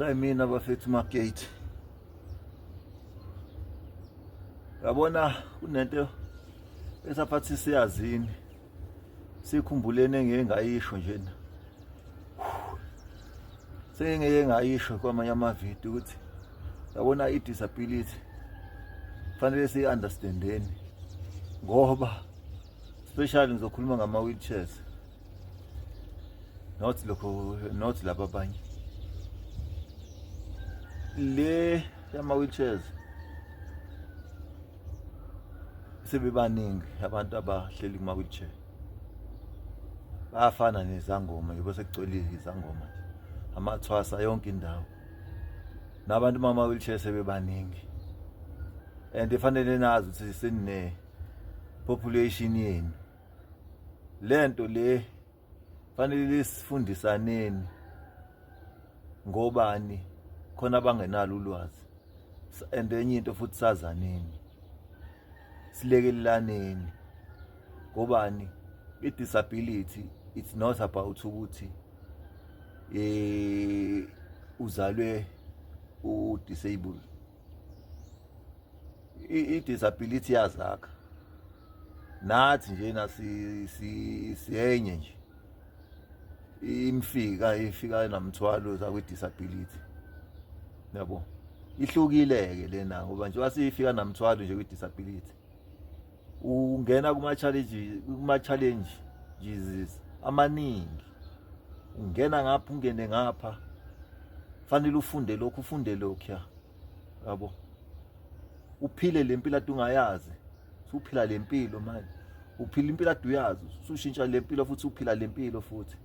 Sayimina bafethu magate. Yabona kunento esaphathi siyazini. Sikhumbulene engeke ngayisho njena. Sengeke ngayisho kwamanye amavidiyo ukuthi yabona i-disability fanele siyi-understandeni ngoba especially ngizokhuluma ngama-wheelchairs not lokho not laba abanye le yama-wheelchairs sebebaningi abantu abahleli kuma-wheelchair bayafana nezangoma njengoba sekugcwele izangoma nje amathwasa yonke indawo nabantu mama-wheelchair sebebaningi and fanele nazi ukuthi senine population yenu lento le fanele sifundisaneni ngobani khona abangenalo ulwazi and enye into futhi sazaneni silekelelaneni ngobani i-disability it's not about ukuthi eh uzalwe u-disabled i-disability yazakha nathi njena siyenye nje imfika ifika namthwalo zakwi-disability yabo ihlukile-ke lena ngoba nje wasifika namthwalo nje kwi-disability ungena kuma-challenge kuma-challenges amaningi ungena ngapha ungene ngapha fanele ufunde lokhu ufunde lokhuya yabo uphile le mpilo ade ungayazi usuphila le mpilo manje uphila impilo ade uyazi usushintsha le mpilo futhi uphila le mpilo futhi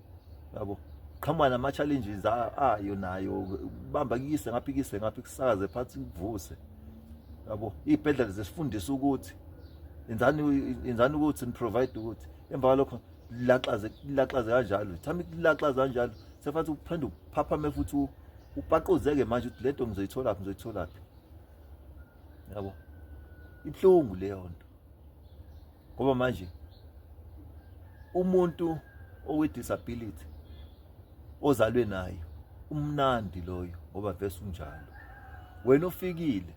yabo qhamuka nama-challenges ayo nayo bamba kuyise ngapha ikise ngapha ikusakaze phansi ikuvuse yabo iy'bhedlela zisifundisa ukuthi yenzani yenzani ukuthi ni-provide ukuthi emva kwalokho laxaze laxaze kanjalo thami laxaze kanjalo sefanele uphinde uphaphame futhi upaquzeke manje ukuthi lento ngizoyitholaphi ngizoyitholaphi yabo ibuhlungu leyo nto ngoba manje umuntu owe-disability ozalwe nayo umnandi loyo ngoba vese unjalo wena ofikile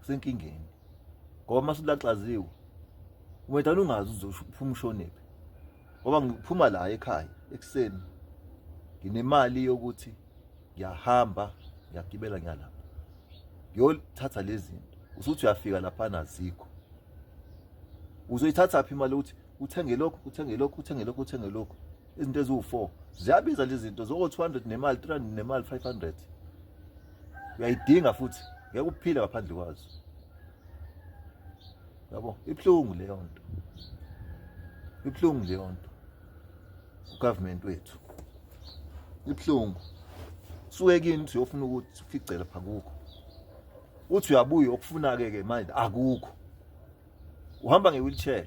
usenkingeni ngoba uma sulaxaziwe wena ungazi uzophuma ushonephi ngoba ngiphuma la ekhaya ekuseni nginemali yokuthi ngiyahamba ngiyagibela ngiyalapha ngiyothatha lezi zinto usuthi uyafika laphana azikho uzoyithatha phi imali ukuthi uthenge lokhu uthenge lokhu uthenge lokhu uthenge lokhu izinto eziwu-4 ziyabiza lezi zinto zoko-200 nemali 300 nemali 500 uyayidinga futhi ngeke uphile ngaphandle kwazo yabo ibuhlungu leyo nto ibuhlungu leyo nto ugovernment wethu ibuhlungu suke kini uthi uyofuna ukuthi ufice lapha kukho uthi uyabuya okufuna-ke ke manje akukho uhamba nge-wheelchair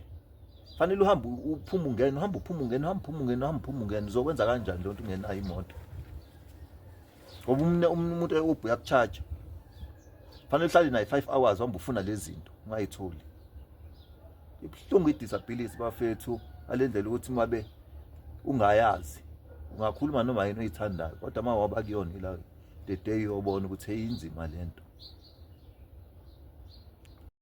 fanele uhambe uphume ungene uhambe uphume ungene uhambe uphume ungene uhambe uphume ungene uzokwenza kanjani lonto ungenayo imoto ngoba umuntu e-Uber uyakucharge fanele uhlale naye 5 hours uhamba ufuna lezi zinto ungayitholi ibuhlungu i-disability bafethu alendlela ukuthi uma be ungayazi ungakhuluma noma yini oyithandayo kodwa uma waba kuyona ila the day uyobona ukuthi inzima lento.